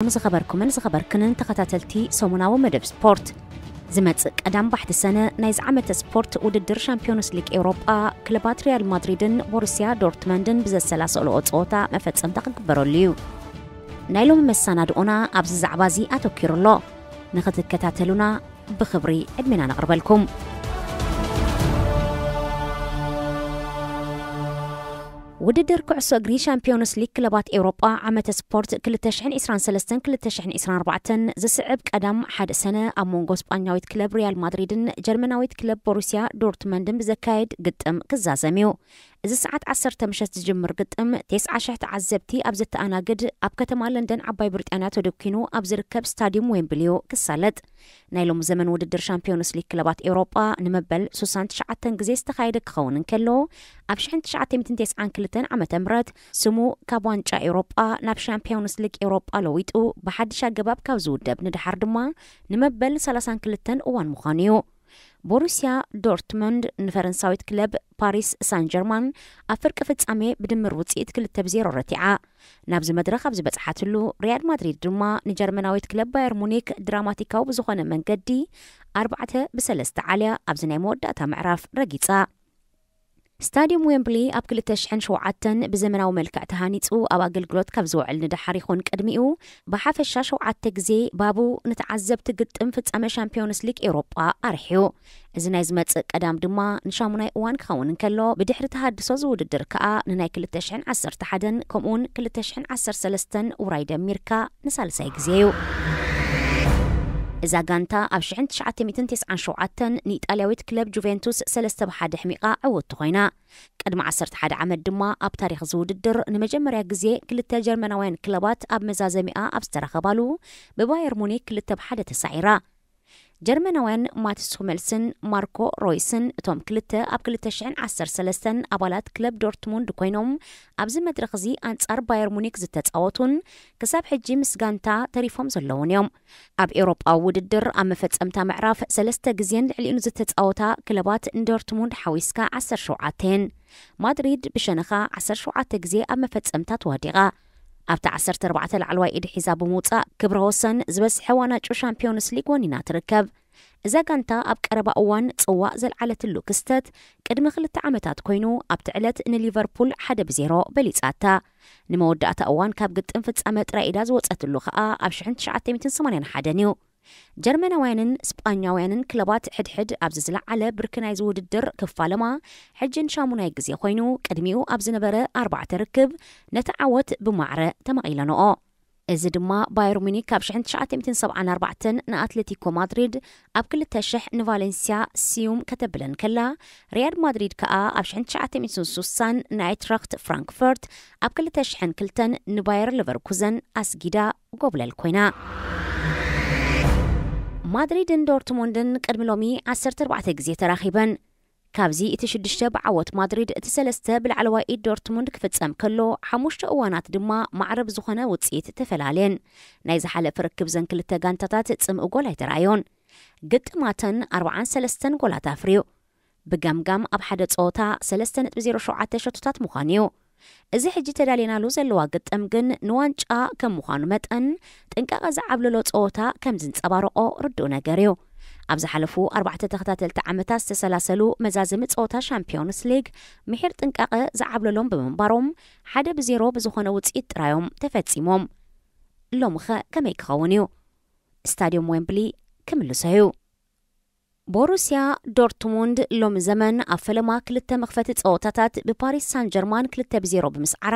ዝኸበርኩምን ዝኸበርክንን ተኸታተልቲ ሰሙናዊ መደብ ስፖርት፣ ዝመጽእ ቀዳም ባሕቲ ሰነ ናይዚ ዓመተ ስፖርት ውድድር ሻምፒዮንስ ሊግ ኤውሮጳ ክለባት ሪያል ማድሪድን ቦሩስያ ዶርትመንድን ብዘሰላሰልኦ ጸወታ መፈጸምታ ክግበረሉ እዩ። ናይ ሎሚ መሰናድኦና ኣብዚ ዛዕባ እዚ ኣተኲሩ ኣሎ። ንኽትከታተሉና ብኽብሪ ዕድሜና ነቕርበልኩም። ውድድር ኩዕሶ እግሪ ሻምፒዮንስ ሊግ ክለባት ኤውሮጳ ዓመተ ስፖርት ክልተ ሽሕን ዕስራን ሰለስተን ክልተ ሽሕን ዕስራን ኣርባዕተን ዝስዕብ ቀዳም ሓደ ሰነ ኣብ መንጎ ስጳኛዊት ክለብ ሪያል ማድሪድን ጀርመናዊት ክለብ ቦሩስያ ዶርትመንድን ብዘካየድ ግጥም ክዛዘም እዩ። እዚ ሰዓት ዓሰርተ ምሸት ዝጅምር ግጥም፣ ተስዓ ሽሕ ተዓዘብቲ ኣብ ዘተኣናግድ ኣብ ከተማ ለንደን ዓባይ ብሪጣንያ ተደኪኑ ኣብ ዝርከብ ስታዲየም ዌምብሊ እዩ ክሳለጥ። ናይ ሎም ዘመን ውድድር ሻምፒዮንስ ሊግ ክለባት ኤውሮጳ ንመበል ሱሳን ትሽዓተን ግዜ ዝተኻየደ ክኸውን እንከሎ፣ ኣብ ሽሕን ትሽዓተ ሚእትን ተስዓን ክልተን ዓመተ ምህረት ስሙ ካብ ዋንጫ ኤውሮጳ ናብ ሻምፒዮንስ ሊግ ኤውሮጳ ለዊጡ ብሓድሽ ኣገባብ ካብ ዝውደብ ንድሓር ድማ ንመበል ሰላሳን ክልተን እዋን ምዃኑ እዩ። ቦሩስያ ዶርትመንድ ንፈረንሳዊት ክለብ ፓሪስ ሳን ጀርማን ኣብ ፍርቂ ፍጻሜ ብድምር ውጽኢት ክልተ ብዜሮ ረቲዓ። ናብዚ መድረኽ ኣብ ዝበጽሓትሉ፣ ሪያል ማድሪድ ድማ ንጀርመናዊት ክለብ ባየር ሙኒክ ድራማቲካዊ ብዝኾነ መንገዲ ኣርባዕተ ብሰለስተ ዓልያ ኣብዚ ናይ መወዳእታ ምዕራፍ ረጊጻ። ስታዲየም ዌምብሊ ኣብ ክልተ ሽሕን ሸውዓተን ብዘመናዊ መልክዕ ተሃኒጹ ኣብ ኣገልግሎት ካብ ዝውዕል ንደሓር ይኹን ቅድሚኡ፣ ብሓፈሻ ሸውዓተ ግዜ ባቡ ንተዓዘብቲ ግጥም ፍጻመ ሻምፒዮንስ ሊግ ኤውሮጳ ኣርሕዩ። እዚ ናይ ዝመጽእ ቀዳም ድማ ንሻሙናይ እዋን ክኸውን እንከሎ፣ ብድሕሪ ተሃድሶ ዝውድድር ከኣ ንናይ ክልተ ሽሕን ዓሰርተ ሓደን ከምኡውን ክልተ ሽሕን ዓሰርተ ሰለስተን ውራይ ደሚርካ ንሳልሳይ ግዜ እዩ። እዛ ጋንታ ኣብ ሽሕን ትሽዓተ ሚእትን ተስዓን ሸውዓተን ንኢጣልያዊት ክለብ ጁቬንቱስ ሰለስተ ብሓደ ሕሚቓ ዕውቲ ኮይና። ቅድሚ ዓሰርተ ሓደ ዓመት ድማ ኣብ ታሪኽ ዝውድድር ንመጀመርያ ግዜ ክልተ ጀርመናውያን ክለባት ኣብ መዛዘሚኣ ኣብ ዝተረኸባሉ ብባየር ሙኒክ ክልተ ብሓደ ተሳዒራ። ጀርመናውያን ማትስ ሁመልስን ማርኮ ሮይስን እቶም ክልተ ኣብ ክልተ ሽሕን ዓሰርተ ሰለስተን ኣባላት ክለብ ዶርትሙንድ ኮይኖም ኣብዚ መድረኽ እዚ ኣንጻር ባየር ሙኒክ ዝተጻወቱን ክሳብ ሕጂ ምስ ጋንታ ተሪፎም ዘለውን እዮም። ኣብ ኤውሮጳዊ ውድድር ኣብ መፈጸምታ ምዕራፍ ሰለስተ ግዜን ልዕሊኡን ዝተጻወታ ክለባት ንዶርትሙንድ ሓዊስካ ዓሰርተ ሸውዓተ እየን። ማድሪድ ብሸነኻ ዓሰርተ ሸውዓተ ግዜ ኣብ መፈጸምታ ተዋዲቓ። ኣብታ ዓሰርተ ኣርባዕተ ላዕለዋይ ኢድ ሒዛ ብምውጻእ ክብረ ወሰን ዝበዝሐ ዋናጩ ሻምፒዮንስ ሊግ ወኒና ትርከብ። እዛ ጋንታ ኣብ ቀረባ እዋን ጽዋእ ዘልዓለትሉ ክስተት ቅድሚ ክልተ ዓመታት ኮይኑ፣ ኣብቲ ዕለት ንሊቨርፑል ሓደ ብዜሮ በሊጻታ። ንመወዳእታ እዋን ካብ ግጥም ፍጻመ ጥራይ ኢዳ ዝወጸትሉ ከኣ ኣብ ሽሕን ትሽዓተ ሚእትን ሰማንያን ሓደን እዩ። ጀርመናውያንን ስጳኛውያንን ክለባት ሕድሕድ ኣብዚ ዝለዓለ ብርኪ ናይዚ ውድድር ክፋለማ ሕጂ ንሻሙናይ ግዜ ኮይኑ፣ ቅድሚኡ ኣብ ዝነበረ ኣርባዕተ ርክብ ነቲ ዓወት ብማዕረ ተማቒለንኦ። እዚ ድማ ባየር ሙኒክ ኣብ ሽሕን ትሽዓተ ሚእትን ሰብዓን ኣርባዕተን ንኣትሌቲኮ ማድሪድ፣ ኣብ ክልተ ሽሕ ንቫሌንስያ ስዩም ከተብለን ከላ፣ ሪያል ማድሪድ ከኣ ኣብ ሽሕን ትሽዓተ ሚእትን ሱሳን ንኣይትራኽት ፍራንክፈርት፣ ኣብ ክልተ ሽሕን ክልተን ንባየር ሌቨርኩዘን ኣስጊዳ ጎብለል ኮይና። ማድሪድን ዶርትሙንድን ቅድሚ ሎሚ ዓሰርተ ኣርባዕተ ግዜ ተራኺበን። ካብዚ እቲ ሽዱሽተ ብዓወት ማድሪድ፣ እቲ ሰለስተ ብላዕለዋይ ኢድ ዶርትሙንድ ክፍጸም ከሎ፣ ሓሙሽተ እዋናት ድማ ማዕረ ብዝኾነ ውጽኢት ተፈላለየን። ናይ ዝሓለፈ ርክብ ዘን ክልተ ጋንታታት ጽምኢ ጎል ኣይተራእዮን። ግጥማተን ኣርባዓን ሰለስተን ጎላት ኣፍርዩ። ብገምጋም ኣብ ሓደ ጸወታ ሰለስተ ነጥቢ ዜሮ ሸውዓተ ሸቶታት ምዃኑ እዩ። እዚ ሕጂ ተዳልየናሉ ዘለዋ ግጥም ግን ንዋንጫ ከም ምዃኑ መጠን፣ ጥንቃቐ ዝዓብለሎ ጸወታ ከም ዝንጸባረቖ ርዱእ ነገር እዩ። ኣብ ዝሓለፉ ኣርባዕተ ተኸታተልቲ ዓመታት ዝተሰላሰሉ መዛዘሚ ጸወታ ሻምፒዮንስ ሊግ፣ ምሒር ጥንቃቐ ዝዓብለሎም ብምንባሮም፣ ሓደ ብዜሮ ብዝኾነ ውጽኢት ጥራዮም ተፈጺሞም። ሎምኸ ከመይ ክኸውን እዩ? ስታድዮም ዌምብሊ ክምልሶ እዩ። ቦሩስያ ዶርትሙንድ ሎሚ ዘመን ኣብ ፈለማ ክልተ መኽፈቲ ጸወታታት ብፓሪስ ሳን ጀርማን ክልተ ብዜሮ ብምስዓራ፣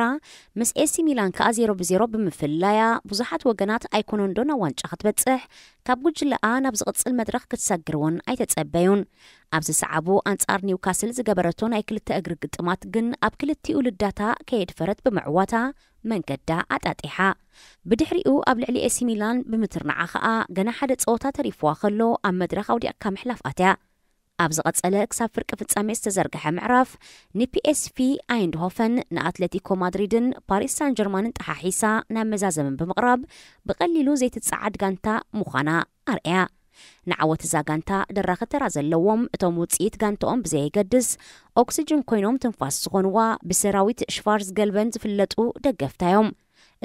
ምስ ኤሲ ሚላን ከኣ ዜሮ ብዜሮ ብምፍልላያ፣ ብዙሓት ወገናት ኣይኮነን ዶ ናብ ዋንጫ ክትበጽሕ፣ ካብ ጉጅለኣ ናብ ዝቕጽል መድረኽ ክትሰግር እውን ኣይተጸበዩን። ኣብ ዝሰዓቡ ኣንጻር ኒውካስል ዝገበረቶ ናይ ክልተ እግሪ ግጥማት ግን ኣብ ክልቲኡ ልዳታ ከየድፈረት ብምዕዋታ መንገዳ ኣጣጢሓ። ብድሕሪኡ ኣብ ልዕሊ ኤሲ ሚላን ብምትርናዓ ኸኣ ገና ሓደ ጸወታ ተሪፍዋ ከሎ ኣብ መድረኽ ኣውዲቕካ ምሕላፍ ኣትያ። ኣብ ዝቐጸለ ክሳብ ፍርቂ ፍጻሜ ዝተዘርግሐ ምዕራፍ ንፒኤስቪ ኣይንድሆፈን ንኣትሌቲኮ ማድሪድን ፓሪስ ሳን ጀርማንን ጠሓሒሳ ናብ መዛዘሚ ብምቕራብ ብቐሊሉ ዘይትጸዓድ ጋንታ ምዃና ኣርእያ። ንዓወት እዛ ጋንታ ደራኺ ተራ ዘለዎም እቶም ውጽኢት ጋንታኦም ብዘየገድስ ኦክስጅን ኮይኖም ትንፋስ ዝኾንዋ ብሰራዊት ሽቫርዝ ገልበን ዝፍለጡ ደገፍታ እዮም።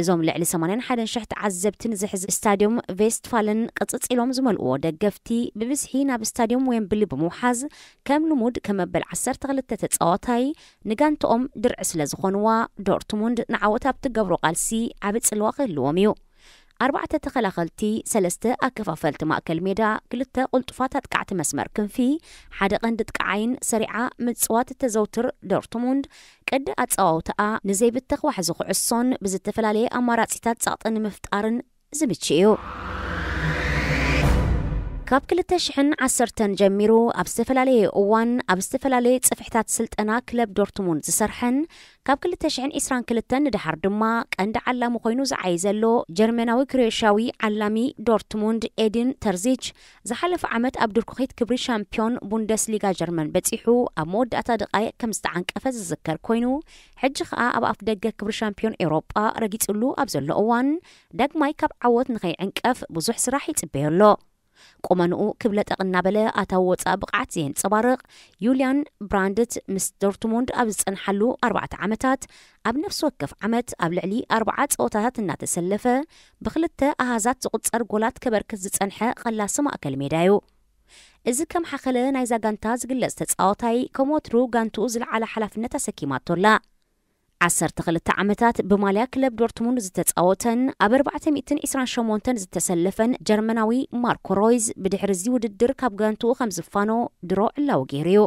እዞም ልዕሊ ሰማንያን ሓደን ሽሕ ተዓዘብቲ ንዝሕዝ ስታድዮም ቬስትፋለን ቅጽጽ ኢሎም ዝመልእዎ ደገፍቲ ብብዝሒ ናብ ስታድዮም ዌምብሊ ብምውሓዝ፣ ከም ልሙድ ከም መበል ዓሰርተ ክልተ ተጻዋታይ ንጋንትኦም ድርዒ ስለ ዝኾንዋ፣ ዶርትሙንድ ንዓወት ኣብ ትገብሮ ቃልሲ ዓቢ ጽልዋ ክህልዎም እዩ። ኣርባዕተ ተኸላኸልቲ፣ ሰለስተ ኣከፋፈልቲ ማእከል ሜዳ፣ ክልተ ቅልጡፋት ኣጥቃዕቲ መስመር ክንፊ፣ ሓደ ቀንዲ ጥቃዓይን ሰሪዓ ምጽዋት እተዘውትር ዶርትሙንድ፣ ቅዲ ኣጸዋውታኣ ንዘይብተኽ ዋሕዚ ኩዕሶን ብዝተፈላለየ ኣማራጺታት ጸቕጢ ንምፍጣርን ዝምች እዩ። ካብ ክልተ ሽሕን ዓሰርተን ጀሚሩ ኣብ ዝተፈላለየ እዋን ኣብ ዝተፈላለየ ጽፍሕታት ስልጠና ክለብ ዶርትሙንድ ዝሰርሐን ካብ ክልተ ሽሕን ዕስራን ክልተን ንደሓር ድማ ቀንዲ ዓላሚ ኮይኑ ዝዓይ ዘሎ ጀርመናዊ ክሮኤሽያዊ ዓላሚ ዶርትሙንድ ኤድን ተርዚች ዝሓለፈ ዓመት ኣብ ድርኩኺት ክብሪ ሻምፒዮን ቡንደስሊጋ ጀርመን በጺሑ ኣብ መወዳእታ ደቓይቕ ከም ዝተዓንቀፈ ዝዝከር ኮይኑ፣ ሕጂ ኸኣ ኣብ ኣፍ ደገ ክብሪ ሻምፒዮን ኤውሮጳ ረጊጽሉ ኣብ ዘሎ እዋን፣ ዳግማይ ካብ ዓወት ንኸይዕንቀፍ ብዙሕ ስራሕ ይጽበዮ ኣሎ። ቁመንኡ ክብ ለጠቕ እናበለ ኣታዊ ወጻኢ ብቕዓት ዘየንጸባርቕ ዩልያን ብራንድት ምስ ዶርትሙንድ ኣብ ዝጸንሓሉ ኣርባዕተ ዓመታት ኣብ ነፍሲ ወከፍ ዓመት ኣብ ልዕሊ ኣርብዓ ጸወታታት እናተሰለፈ ብኽልተ ኣሃዛት ዝቑጸር ጎላት ከበርክት ዝጸንሐ ቐላሲ ማእከል ሜዳ እዩ። እዚ ከም ሓኸለ ናይዛ ጋንታ ዝግለጽ ተጻዋታይ ከም ወትሩ ጋንትኡ ዝለዓለ ሓላፍነት ኣሰኪማቶ ኣላ። ዓሰርተ ክልተ ዓመታት ብማልያ ክለብ ዶርትሙንድ ዝተጻወተን ኣብ ኣርባዕተ ሚእትን ዕስራን ሸሞንተን ዝተሰለፈን ጀርመናዊ ማርኮ ሮይዝ ብድሕሪ እዚ ውድድር ካብ ጋንትኡ ከም ዝፋኖ ድሮ ዕላዊ ገይሩ እዩ።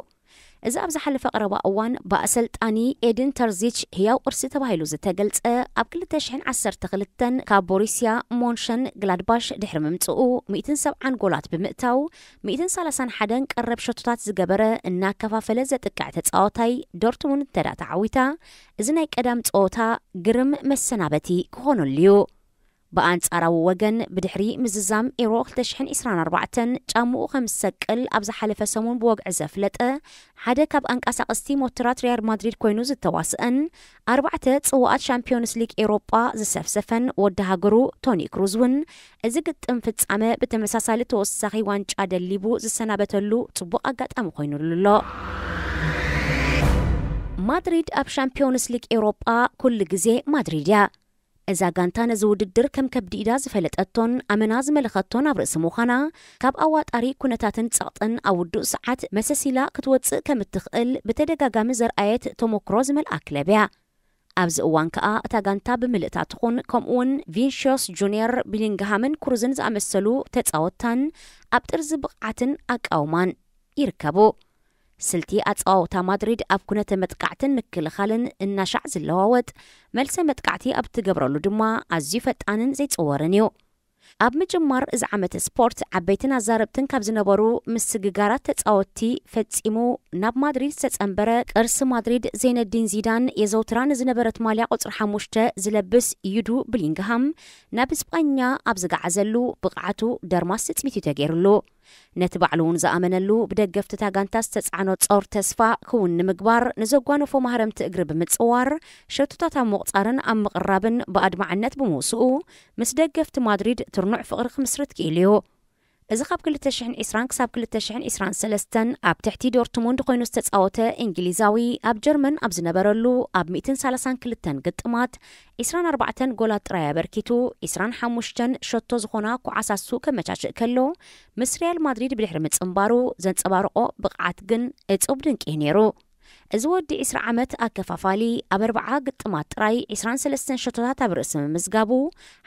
እዚ ኣብ ዝሓለፈ ቀረባ እዋን ብኣሰልጣኒ ኤድን ተርዚች ህያው ቅርሲ ተባሂሉ ዝተገልጸ ኣብ ክልተ ሽሕን ዓሰርተ ክልተን ካብ ቦሩስያ ሞንሸን ግላድባሽ ድሕሪ ምምጽኡ ሚእትን ሰብዓን ጎላት ብምእታው ሚእትን ሰላሳን ሓደን ቀረብ ሸቶታት ዝገበረ እናከፋፈለ ዘጥቅዕ ተጻዋታይ ዶርትሙንድ እንተ ደኣ ተዓዊታ፣ እዚ ናይ ቀዳም ጸወታ ግርም መሰናበቲ ክኾነሉ እዩ። ብኣንጻራዊ ወገን፣ ብድሕሪ ምዝዛም ኤውሮ ክልተ ሽሕን ዕስራን ኣርባዕተን ጫምኡ ከም ዝሰቅል ኣብ ዝሓለፈ ሰሙን ብወግዒ ዘፍለጠ ሓደ ካብ ኣንቀሳቐስቲ ሞተራት ሪያል ማድሪድ ኮይኑ ዝተዋስአን ኣርባዕተ ጽዋኣት ሻምፒዮንስ ሊግ ኤውሮጳ ዝሰፍሰፈን ወዲ ሃገሩ ቶኒ ክሩዝ እውን፣ እዚ ግጥም ፍጻመ ብተመሳሳሊ ተወሳኺ ዋንጫ ደሊቡ ዝሰናበተሉ ጽቡቕ ኣጋጣሚ ኮይኑሉ ኣሎ። ማድሪድ ኣብ ሻምፒዮንስ ሊግ ኤውሮጳ ኩሉ ግዜ ማድሪድ እያ። እዛ ጋንታ ነዚ ውድድር ከም ከብዲ ኢዳ ዝፈለጠቶን ኣመና ዝመለኸቶን ኣብ ርእሲ ምዃና፣ ካብ ኣዋጣሪ ኩነታትን ጸቕጥን ኣብ ውዱእ ሰዓት መሰሲላ ክትወጽእ ከም እትኽእል ብተደጋጋሚ ዘርኣየት ተመክሮ ዝመልኣ ክለብ እያ። ኣብዚ እዋን ከኣ እታ ጋንታ ብምልእታ ትኹን፣ ከምኡውን ቪንሽዮስ ጁንየር፣ ቢሊንግሃምን ክሩዝን ዝኣመሰሉ ተጻወትታን ኣብ ጥርዚ ብቕዓትን ኣቃውማን ይርከቡ። ስልቲ ኣጸዋውታ ማድሪድ ኣብ ኩነተ መጥቃዕትን ምክልኻልን እናሻዕ ዝለዋወጥ፣ መልሰ መጥቃዕቲ ኣብ እትገብረሉ ድማ ኣዝዩ ፈጣንን ዘይጽወርን እዩ። ኣብ ምጅማር እዚ ዓመት ስፖርት ዓበይትን ኣዛረብትን ካብ ዝነበሩ ምስግጋራት ተጻወትቲ ፈጺሙ ናብ ማድሪድ ዝተጸንበረ ቅርሲ ማድሪድ ዜነዲን ዚዳን የዘውትራ ንዝነበረት ማልያ ቁጽሪ ሓሙሽተ ዝለብስ ዩዱ ብሊንግሃም ናብ ስጳኛ ኣብ ዝገዓዘሉ ብቕዓቱ ደርማስ ትጽቢት እዩ ተገይሩሉ። ነቲ ባዕሉ እውን ዝኣመነሉ ብደገፍቲ እታ ጋንታ ዝተጻዕኖ ጾር ተስፋ ክውን ንምግባር ንዘጓነፎ ማህረምቲ እግሪ ብምጽዋር ሸቶታት ኣብ ምቑጻርን ኣብ ምቕራብን ብኣድማዕነት ብምውስኡ ምስ ደገፍቲ ማድሪድ ትርኑዕ ፍቕሪ ክምስርት ክኢሉ እዩ። እዚ ካብ ክልተ ሽሕን ዕስራን ክሳብ ክልተ ሽሕን ዕስራን ሰለስተን ኣብ ትሕቲ ዶርትሙንድ ኮይኑ ዝተጻወተ እንግሊዛዊ ኣብ ጀርመን ኣብ ዝነበረሉ ኣብ ሚእትን ሰላሳን ክልተን ግጥማት ዕስራን ኣርባዕተን ጎላት ጥራይ ኣበርኪቱ ዕስራን ሓሙሽተን ሸቶ ዝኾና ኮዓሳሱ ከመቻችእ ከሎ ምስ ሪያል ማድሪድ ብድሕሪ ምጽንባሩ ዘንጸባርቖ ብቕዓት ግን እጹብ ድንቂ እዩ ነይሩ። እዚ ወዲ ዕስራ ዓመት ኣከፋፋሊ ኣብ ኣርብዓ ግጥማት ጥራይ ዕስራን ሰለስተን ሸቶታት ኣብ ርእሲ ምምዝጋቡ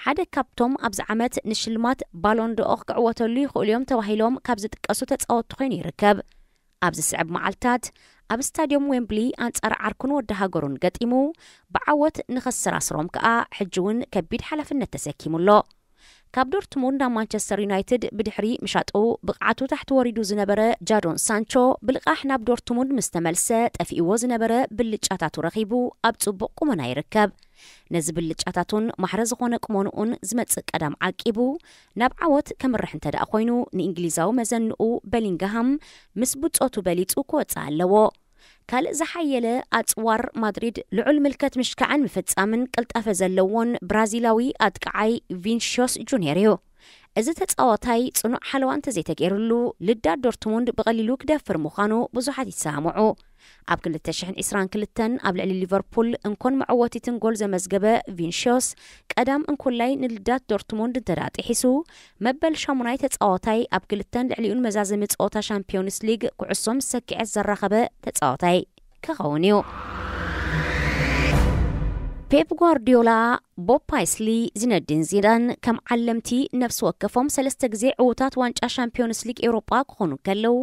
ሓደ ካብቶም ኣብዚ ዓመት ንሽልማት ባሎን ዶኦር ክዕወተሉ ይኽእሉ እዮም ተባሂሎም ካብ ዝጥቀሱ ተጻወትቲ ኮይኑ ይርከብ። ኣብ ዝስዕብ መዓልታት ኣብ ስታድዮም ዌምብሊ ኣንጻር ዓርኩን ወዲ ሃገሩን ገጢሙ ብዓወት ንኸሰራስሮም ከኣ ሕጂ እውን ከቢድ ሓላፍነት ተሰኪሙ ኣሎ። ካብ ዶርትሙንድ ናብ ማንቸስተር ዩናይትድ ብድሕሪ ምሻጡ ብቕዓቱ ታሕቲ ወሪዱ ዝነበረ ጃዶን ሳንቾ ብልቓሕ ናብ ዶርትሙንድ ምስ ተመልሰ ጠፊእዎ ዝነበረ ብልጫታቱ ረኺቡ ኣብ ጽቡቕ ቁመና ይርከብ። ነዚ ብልጫታቱን ማሕረ ዝኾነ ቁመንኡን ዝመጽእ ቀዳም ዓቂቡ ናብ ዓወት ከምርሕ እንተ ደኣ ኮይኑ ንእንግሊዛዊ መዘንኡ በሊንግሃም ምስ ብጾቱ በሊጹ ክወጽእ ኣለዎ። ካልእ ዝሓየለ ኣጽዋር ማድሪድ ልዑል ምልከት ምሽካዕን ምፍጻምን ቅልጣፈ ዘለዎን ብራዚላዊ ኣጥቃዓይ ቪንሽዮስ ጁንየር እዩ። እዚ ተጻዋታይ ጽኑዕ ሓለዋ እንተዘይተገይሩሉ ልዳት ዶርትሙንድ ብቐሊሉ ክደፍር ምዃኑ ብዙሓት ይሰማምዑ። ኣብ ክልተ ሽሕን ዕስራን ክልተን ኣብ ልዕሊ ሊቨርፑል እንኮን መዕወቲትን ጎል ዘመዝገበ ቪንሽዮስ፣ ቀዳም እንኮላይ ንልዳት ዶርትሙንድ እንተ ደኣ ጥሒሱ፣ መበል ሻሙናይ ተጻዋታይ፣ ኣብ ክልተን ልዕሊኡን መዛዘሚ ጸወታ ሻምፒዮንስ ሊግ ኩዕሶ ምስ ሰኪዐት ዘራኸበ ተጻዋታይ ክኸውን እዩ። ፔፕ ጓርዲዮላ፣ ቦብ ፓይስሊ፣ ዚነዲን ዚዳን ከም ዓለምቲ ነፍሲ ወከፎም ሰለስተ ግዜ ዕዉታት ዋንጫ ሻምፒዮንስ ሊግ ኤውሮጳ ክኾኑ ከለዉ፣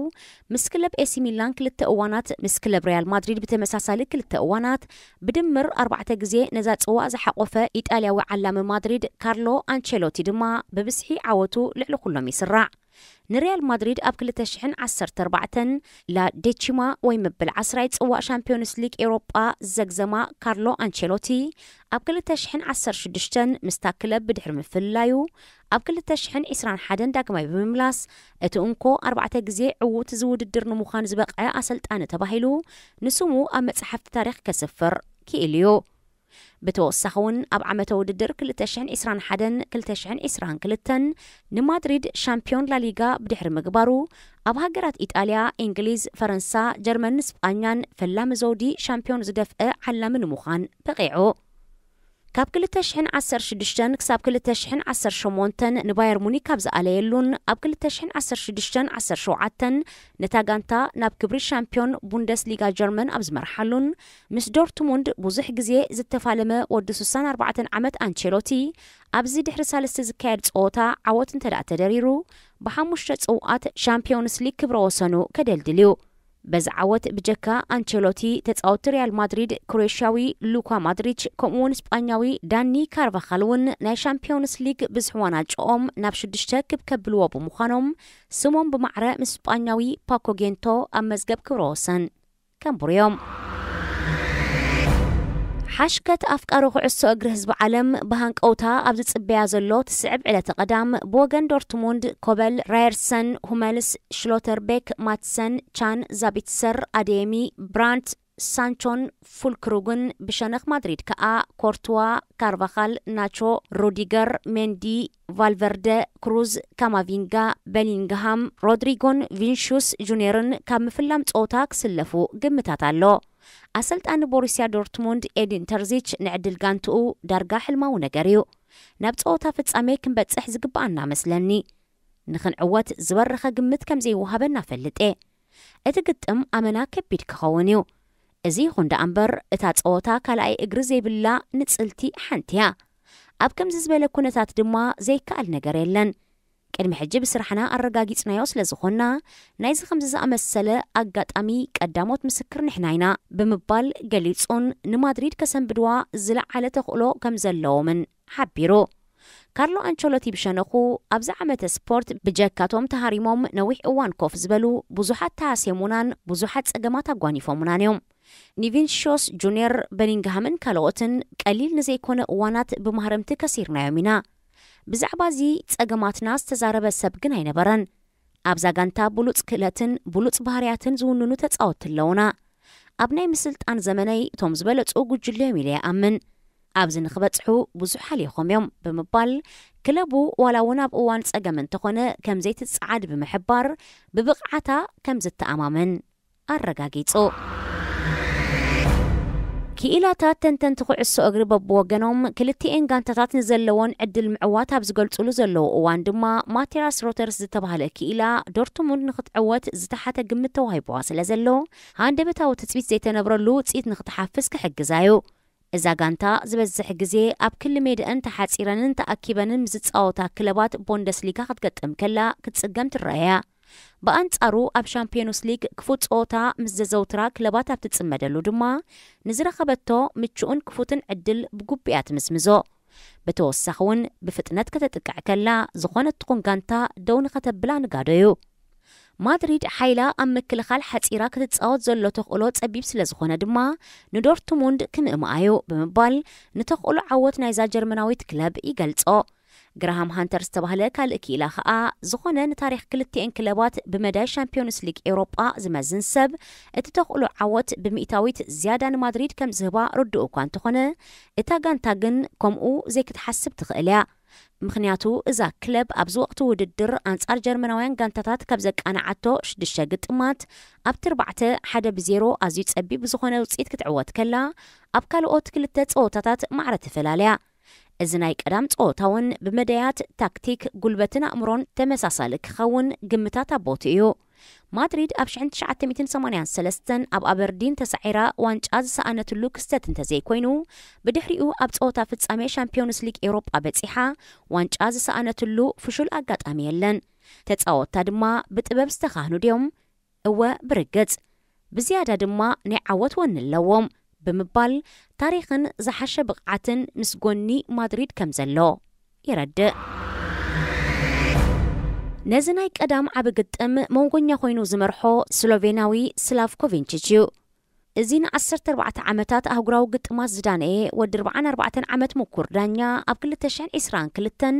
ምስ ክለብ ኤሲ ሚላን ክልተ እዋናት፣ ምስ ክለብ ሪያል ማድሪድ ብተመሳሳሊ ክልተ እዋናት፣ ብድምር ኣርባዕተ ግዜ ነዛ ጽዋእ ዝሓቖፈ ኢጣልያዊ ዓላሚ ማድሪድ ካርሎ ኣንቸሎቲ ድማ ብብዝሒ ዓወቱ ልዕሊ ኩሎም ይስራዕ። ንሪያል ማድሪድ ኣብ ክልተ ሽሕን ዓሰርተ ኣርባዕተን ላ ዴቺማ ወይ መበል ዓስራይ ጽዋእ ሻምፒዮንስ ሊግ ኤውሮጳ ዘግዘማ ካርሎ ኣንቸሎቲ፣ ኣብ ክልተ ሽሕን ዓሰርተ ሽዱሽተን ምስታ ክለብ ብድሕሪ ምፍልላዩ፣ ኣብ ክልተ ሽሕን ዕስራን ሓደን ዳግማይ ብምምላስ፣ እቲ እንኮ ኣርባዕተ ግዜ ዕዉት እዚ ውድድር ንምዃን ዝበቕዐ ኣሰልጣኒ ተባሂሉ ንስሙ ኣብ መጽሓፍቲ ታሪኽ ከስፍር ክኢሉ እዩ። ብተወሳኺ እውን ኣብ ዓመተ ውድድር ክልተ ሽሕን ዕስራን ሓደን ክልተ ሽሕን ዕስራን ክልተን ንማድሪድ ሻምፒዮን ላሊጋ ብድሕሪ ምግባሩ፣ ኣብ ሃገራት ኢጣልያ፣ እንግሊዝ፣ ፈረንሳ፣ ጀርመንን ስጳኛን ፈላሚ ዘውዲ ሻምፒዮን ዝደፍአ ዓላሚ ንምዃን በቒዑ። ካብ ክልተ ሽሕን ዓሰርተ ሽዱሽተን ክሳብ ክልተ ሽሕን ዓሰርተ ሸሞንተን ንባየር ሙኒክ ካብ ዝኣለየሉን ኣብ ክልተ ሽሕን ዓሰርተ ሽዱሽተን ዓሰርተ ሸውዓተን ነታ ጋንታ ናብ ክብሪ ሻምፒዮን ቡንደስሊጋ ጀርመን ኣብ ዝመርሓሉን፣ ምስ ዶርትሙንድ ብዙሕ ግዜ ዝተፋለመ ወዲ ስሳን ኣርባዕተን ዓመት ኣንቸሎቲ፣ ኣብዚ ድሕሪ ሳልስቲ ዝካየድ ጸወታ ዓወት እንተ ደኣ ተደሪሩ፣ ብሓሙሽተ ጽውኣት ሻምፒዮንስ ሊግ ክብረ ወሰኑ ከደልድል እዩ። በዚ ዓወት ብጀካ ኣንቸሎቲ፣ ተጻወቲ ሪያል ማድሪድ ክሮኤሽያዊ ሉካ ማድሪች፣ ከምኡውን ስጳኛዊ ዳኒ ካርቫኻል እውን ናይ ሻምፒዮንስ ሊግ ብዝሒ ዋንጫኦም ናብ ሽዱሽተ ክብ ከብልዎ ብምዃኖም፣ ስሞም ብማዕረ ምስ ስጳኛዊ ፓኮ ጌንቶ ኣብ መዝገብ ክብረ ወሰን ከንብሩ እዮም። ሓሽከት ኣፍቃሪ ኩዕሶ እግሪ ህዝቢ ዓለም ብሃንቀውታ ኣብ ዝጽበያ ዘሎ ትስዕብ ዕለተ ቀዳም፣ ብወገን ዶርትሙንድ ኮበል፣ ራየርሰን፣ ሁመልስ፣ ሽሎተርቤክ፣ ማትሰን፣ ቻን፣ ዛቢትሰር፣ ኣዴየሚ፣ ብራንት፣ ሳንቾን ፉልክሩግን፣ ብሸነኽ ማድሪድ ከኣ ኮርቱዋ፣ ካርቫኻል፣ ናቾ፣ ሩዲገር፣ ሜንዲ፣ ቫልቨርደ፣ ክሩዝ፣ ካማቪንጋ፣ ቤሊንግሃም፣ ሮድሪጎን ቪንሹስ ጁኒየርን ካብ ምፍላም ጸወታ ክስለፉ ግምታት ኣሎ። ኣሰልጣኒ ቦሩስያ ዶርትሙንድ ኤዲን ተርዚች ንዕድል ጋንትኡ ዳርጋ ሕልማዊ ነገር እዩ። ናብ ጸወታ ፍጻሜ ክንበጽሕ ዝግብኣና መስለኒ። ንኽንዕወት ዝበረኸ ግምት ከም ዘይወሃበና ፈልጥ እየ። እቲ ግጥም ኣመና ከቢድ ክኸውን እዩ። እዚ ይኹን ደኣ እምበር፣ እታ ጸወታ ካልኣይ እግሪ ዘይብላ ንጽልቲ ሓንቲ እያ። ኣብ ከምዚ ዝበለ ኩነታት ድማ ዘይከኣል ነገር የለን። ቅድሚ ሕጂ ብስራሕና ኣረጋጊጽናዮ ስለ ዝኾንና፣ ናይዚ ከምዚ ዝኣመሰለ ኣጋጣሚ ቀዳሞት ምስክር ንሕና ኢና ብምባል ገሊጹን ንማድሪድ ከሰንብድዋ ዝለዓለ ተኽእሎ ከም ዘለዎምን ሓቢሩ። ካርሎ ኣንቸሎቲ ብሸነኹ፣ ኣብዚ ዓመተ ስፖርት ብጀካቶም ተሃሪሞም ነዊሕ እዋን ኮፍ ዝበሉ ብዙሓት ተሃስየሙናን ብዙሓት ጸገማት ኣጓኒፎሙናን እዮም። ንቪንሽዮስ ጁኒየር፣ በሊንግሃምን ካልኦትን ቀሊል ንዘይኮነ እዋናት ብማህረምቲ ከሲርናዮም ኢና። ብዛዕባ እዚ ጸገማትና ዝተዛረበ ሰብ ግን ኣይነበረን። ኣብዛ ጋንታ ብሉጽ ክእለትን ብሉጽ ባህርያትን ዝውንኑ ተጻወትቲ ኣለዉና። ኣብ ናይ ምስልጣን ዘመነይ እቶም ዝበለጹ ጉጅለ እዮም ኢለ ይኣምን። ኣብዚ ንኽበጽሑ ብዙሕ ሓሊኾም እዮም ብምባል፣ ክለቡ ዋላ እውን ኣብ እዋን ጸገም እንተኾነ ከም ዘይትጸዓድ ብምሕባር፣ ብብቕዓታ ከም ዝተኣማመን ኣረጋጊጹ። ክኢላታት ተንተንቲ ኩዕሶ እግሪ በብወገኖም ክልቲኤን ጋንታታት ንዘለዎን ዕድል ምዕዋት ኣብ ዝገልጹሉ ዘለዉ እዋን ድማ፣ ማቴራስ ሮተርስ ዝተባህለ ክኢላ ዶርትሙንድ ንኽትዕወት ዝተሓተ ግምት ተዋሂብዋ ስለ ዘሎ፣ ሃንደበታዊ ትጽቢት ዘይተነብረሉ ውጽኢት ንኽትሓፍስ ክሕግዛ እዩ። እዛ ጋንታ ዝበዝሕ ግዜ ኣብ ክሊ ሜድአን ተሓጺረንን ተኣኪበንን ምስ ዝጻወታ ክለባት ቦንደስሊጋ ክትገጥም ከላ ክትጽገም ትረኣያ። ብኣንጻሩ ኣብ ሻምፒዮንስ ሊግ ክፉት ጸወታ ምስ ዘዘውትራ ክለባት ኣብ ትጽመደሉ ድማ ንዝረኸበቶ ምቹእን ክፉትን ዕድል ብጉብያ ትምዝምዞ። ብተወሳኺ እውን ብፍጥነት ከተጥቅዕ ከላ ዝኾነት ትኹን ጋንታ ደው ንኸተብላ ንጋዶ እዩ። ማድሪድ ሓይላ ኣብ ምክልኻል ሓጺራ ክትጻወት ዘሎ ተኽእሎ ጸቢብ ስለ ዝኾነ ድማ ንዶርትሙንድ ክምእምኣ እዩ ብምባል ንተኽእሎ ዓወት ናይዛ ጀርመናዊት ክለብ ይገልጾ። ግራሃም ሃንተር ዝተባህለ ካልእ ክኢላ ኸኣ ዝኾነ ንታሪኽ ክልቲኤን ክለባት ብመዳይ ሻምፒዮንስ ሊግ ኤውሮጳ ዝመዝን ሰብ እቲ ተኽእሎ ዓወት ብሚእታዊት ዝያዳ ንማድሪድ ከም ዝህባ ርዱእ እኳ እንተኾነ እታ ጋንታ ግን ከምኡ ዘይክትሓስብ ትኽእል እያ። ምኽንያቱ እዛ ክለብ ኣብዚ ወቕቲ ውድድር ኣንጻር ጀርመናውያን ጋንታታት ካብ ዘቃንዓቶ ሽዱሽተ ግጥማት ኣብቲ ኣርባዕተ ሓደ ብዜሮ ኣዝዩ ጸቢብ ብዝኾነ ውጽኢት ክትዕወት ከላ፣ ኣብ ካልኦት ክልተ ጸወታታት ማዕረ ተፈላለያ። እዚ ናይ ቀዳም ጸወታ እውን ብመዳያት ታክቲክ፣ ጉልበትን ኣእምሮን ተመሳሳሊ ክኸውን ግምታት ኣብ ቦትኡ እዩ። ማድሪድ ኣብ ሽሕን ትሽዓተ ሚእትን ሰማንያን ሰለስተን ኣብ ኣበርዲን ተሳዒራ ዋንጫ ዝሰኣነትሉ ክስተት እንተዘይኮይኑ፣ ብድሕሪኡ ኣብ ጸወታ ፍጻሜ ሻምፒዮንስ ሊግ ኤውሮጳ በጺሓ ዋንጫ ዝሰኣነትሉ ፍሹል ኣጋጣሚ የለን። ተጻወትታ ድማ ብጥበብ ዝተኻህኑ ድዮም? እወ፣ ብርግጽ። ብዝያዳ ድማ ናይ ዓወት ወኒ ኣለዎም ብምባል ታሪኽን ዝሓሸ ብቕዓትን ምስ ጎኒ ማድሪድ ከም ዘሎ የረድእ። ነዚ ናይ ቀዳም ዓቢ ግጥም መንጎኛ ኮይኑ ዝመርሖ ስሎቬናዊ ስላቭኮ ቪንቺች እዩ። እዚ ንዓሰርተ ኣርባዕተ ዓመታት ኣህጉራዊ ግጥማት ዝዳነየ ወዲ ኣርባዓን ኣርባዕተን ዓመት ምኩር ዳኛ፣ ኣብ ክልተ ሽሕን ዕስራን ክልተን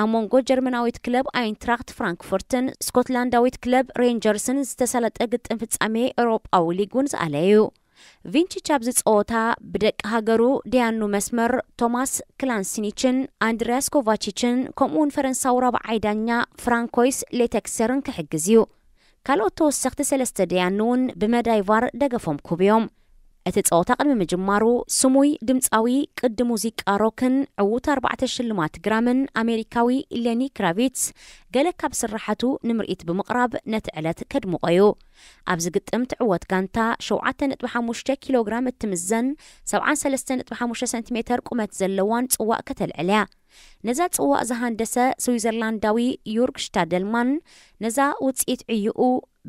ኣብ መንጎ ጀርመናዊት ክለብ ኣይንትራክት ፍራንክፉርትን ስኮትላንዳዊት ክለብ ሬንጀርስን ዝተሳለጠ ግጥም ፍጻሜ ኤውሮጳዊ ሊግ እውን ዝኣለየ እዩ። ቪንቺች ኣብዚ ጸወታ ብደቂ ሃገሩ ደያኑ መስመር ቶማስ ክላንሲኒችን ኣንድሪያስ ኮቫቺችን፣ ከምኡውን ፈረንሳዊ ራብዓይ ዳኛ ፍራንኮይስ ሌተክሰርን ክሕግዝ እዩ። ካልኦት ተወሰኽቲ ሰለስተ ደያኑ እውን ብመዳይ ቫር ደገፎም ክህቡ እዮም። እቲ ጸወታ ቅድሚ ምጅማሩ፣ ስሙይ ድምጻዊ ቅዲ ሙዚቃ ሮክን ዕዉት ኣርባዕተ ሽልማት ግራምን ኣሜሪካዊ ሌኒ ክራቪትስ፣ ገለ ካብ ስራሓቱ ንምርኢት ብምቕራብ ነቲ ዕለት ከድምቖ እዩ። ኣብዚ ግጥም ትዕወት ጋንታ ሸውዓተ ነጥቢ ሓሙሽተ ኪሎ ግራም እትምዘን፣ ሰብዓን ሰለስተ ነጥቢ ሓሙሽተ ሰንቲሜተር ቁመት ዘለዋን ጽዋእ ከተልዕል እያ። ነዛ ጽዋእ ዝሃንደሰ ስዊዘርላንዳዊ ዩርግ ሽታደልማን፣ ነዛ ውጽኢት ዕዩኡ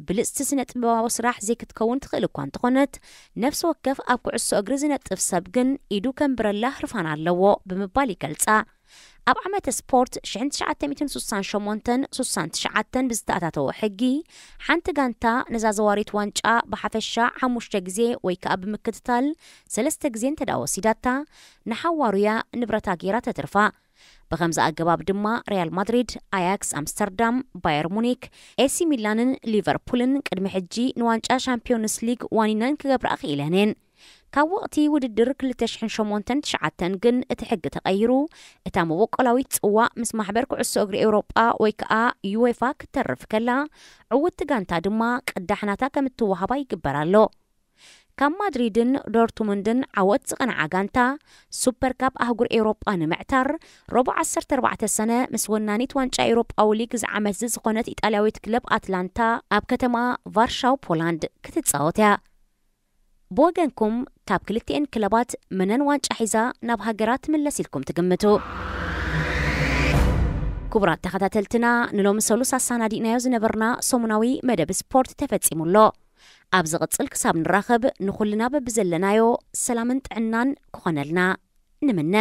ብልጽቲ ስነ ጥበባዊ ስራሕ ዘይክትከውን ትኽእል እኳ እንተኾነት፣ ነፍሲ ወከፍ ኣብ ኩዕሶ እግሪ ዝነጥፍ ሰብ ግን ኢዱ ከንብረላ ህርፋን ኣለዎ ብምባል ይገልጻ። ኣብ ዓመተ ስፖርት ሽሕን ትሽዓተ ሚእትን ስሳን ሸሞንተን ስሳን ትሽዓተን ብዝተኣታተወ ሕጊ፣ ሓንቲ ጋንታ ነዛ ዘዋሪት ዋንጫ ብሓፈሻ ሓሙሽተ ግዜ ወይ ከኣ ብምክትታል ሰለስተ ግዜ እንተ ደኣ ወሲዳታ፣ ንሓዋሩያ ንብረታ ገይራ ተትርፋ። ብኸምዚ ኣገባብ ድማ ሪያል ማድሪድ፣ ኣያክስ ኣምስተርዳም፣ ባየር ሙኒክ፣ ኤሲ ሚላንን ሊቨርፑልን ቅድሚ ሕጂ ንዋንጫ ሻምፒዮንስ ሊግ ዋኒነን ክገብራ ክኢለን እየን። ካብ ወቕቲ ውድድር ክልተ ሽሕን ሸሞንተን ትሽዓተን ግን እቲ ሕጊ ተቐይሩ፣ እታ መበቆላዊት ጽዋእ ምስ ማሕበር ኩዕሶ እግሪ ኤውሮጳ ወይ ከኣ ዩዌፋ ክትተርፍ ከላ፣ ዕውትቲ ጋንታ ድማ ቅዳሕ ናታ ከም እትወሃባ ይግበር ኣሎ። ካብ ማድሪድን ዶርትሙንድን ዓወት ዝቐንዓ ጋንታ፣ ሱፐር ካፕ ኣህጉር ኤውሮጳ ንምዕታር፣ ረቡዕ ዓሰርተ ኣርባዕተ ሰነ ምስ ወናኒት ዋንጫ ኤውሮጳዊ ሊግ እዚ ዓመት እዚ ዝኾነት ኢጣልያዊት ክለብ ኣትላንታ ኣብ ከተማ ቫርሻው ፖላንድ ክትጻወት እያ። ብወገንኩም፣ ካብ ክልቲኤን ክለባት መነን ዋንጫ ሒዛ ናብ ሃገራ ትምለስ ኢልኩም ትግምቱ? ክቡራት ተኸታተልትና፣ ንሎሚ ሰሉስ ኣሰናዲእናዮ ዝነበርና ሰሙናዊ መደብ ስፖርት ተፈጺሙ ኣሎ። ኣብ ዝቕጽል ክሳብ ንራኸብ፣ ንኹልና በብዘለናዮ ሰላምን ጥዕናን ክኾነልና ንምነ።